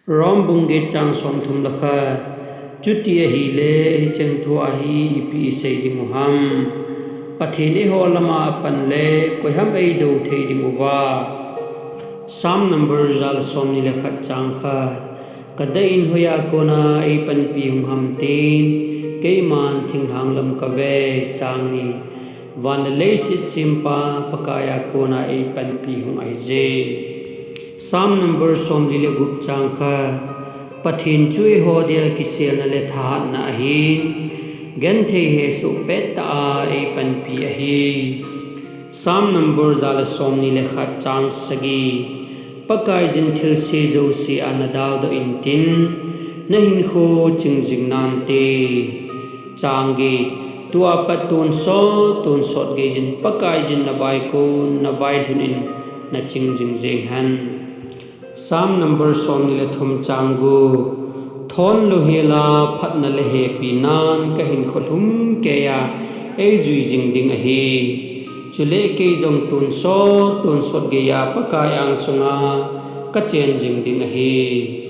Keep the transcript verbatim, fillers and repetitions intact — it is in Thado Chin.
Rom bung get chang somthum le khat. Chuti ahile, hicheng thu hi ipi isei ding u ham? Pathen eiho lama apan le, koiham eidou thei ding uva? Psalm number ja le somni le khat chang khat. Kadah in hoiya kona eipanpi hung ham tin, keiman thinglhang lam kave. Chang ni. Van le leiset sempa Pakaiya kona eipanpi hung ahije. Psalm number somli le gup chang khat. Pathen chu eiho dia kiselna le thahatna ahin, genthei hesoh pettah a eipanpi ahi. Psalm number ja le somni le khat chang sagi. Pakaiyin thilse jouse a nadaldoh intin, nahinkho chingjing nante. Chang get. Tua pat tonsot tonsot geiyin Pakaiyin navaikon navailhun in naching jingjeng hen. Psalm number somni le thum chang gup. Thon louhela phatna le hepinan kahinkho lhumkeiya eijui jing ding ahi. Chule kei jong tonsot tonsot geiya Pakai angsunga kachen jing ding ahi.